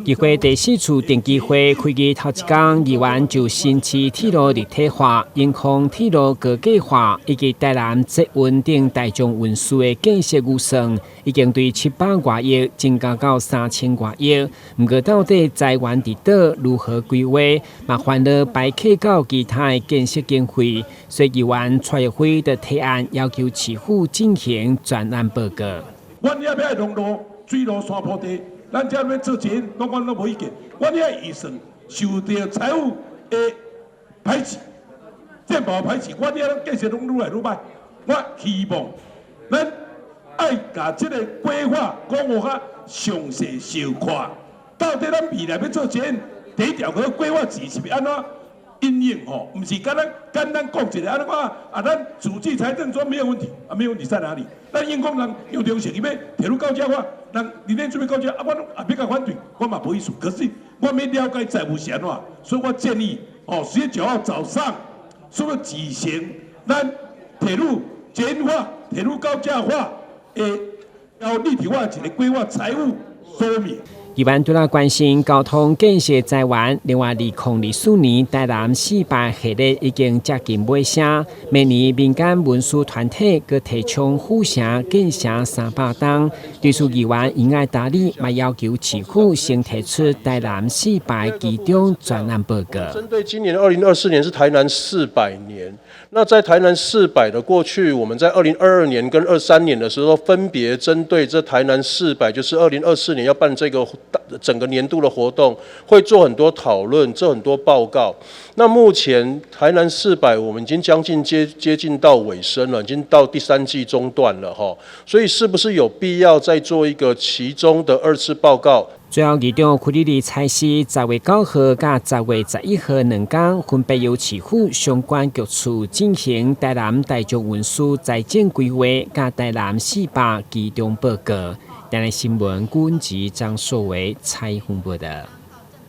議會第四次定期會開議頭一工，議員就新市鐵路立體化、榮豐鐵路高架化以及台南捷運等大眾運輸的建設預算，已經對700外億增加到3000外億。毋過到底財源佇佗如何規劃，嘛煩惱排課到其他的建設經費。所以議員蔡玉輝就提案要求市府進行專案報告。阮遐欲愛農路、水路、山坡地，咱遮欲做錢，攏阮攏無意見。阮遐預算受著財務的排擠，健保排擠，阮遐建設攏愈來愈䆀。我希望咱愛共這個規劃講予較詳細小看，到底咱未來欲做錢，第一條個規劃錢是欲按怎應用吼？毋是簡單簡單講一個按怎講啊？咱主計財政說沒有問題，啊，沒有問題在哪裡？咱應講人楊忠誠伊欲鐵路高架化，人林練準備高架，啊，我也欲共反對，我嘛無意思。可是我欲了解財務是按怎，所以我建議哦，10月9號早上，是欲舉行咱鐵路捷運化、鐵路高架化的要立體化一個規劃財務說明。議員除了關心交通建設財源，另外2024年台南四百系列已經接近尾聲，明年民間文書團體閣提倡府城建城300冬，對此議員應該打理，嘛要求市府先提出台南四百期中專案報告。針對今年2024年是台南400年，那在台南四百的過去，我們在2022年跟23年的時候，分別針對這台南四百，就是2024年要辦這個整個年度的活動，會做很多討論，做很多報告。那目前台南四百，我們已經將近接近到尾聲了，已經到第三季中段了哈。所以是不是有必要再做一個期中的二次報告？最後，議長屈里里裁示，10月9號佮10月11號兩工，分別由市府相關局處進行台南大眾運輸財政規劃佮台南四百期中報告。台南新聞，郭文吉、張碩維採訪報道。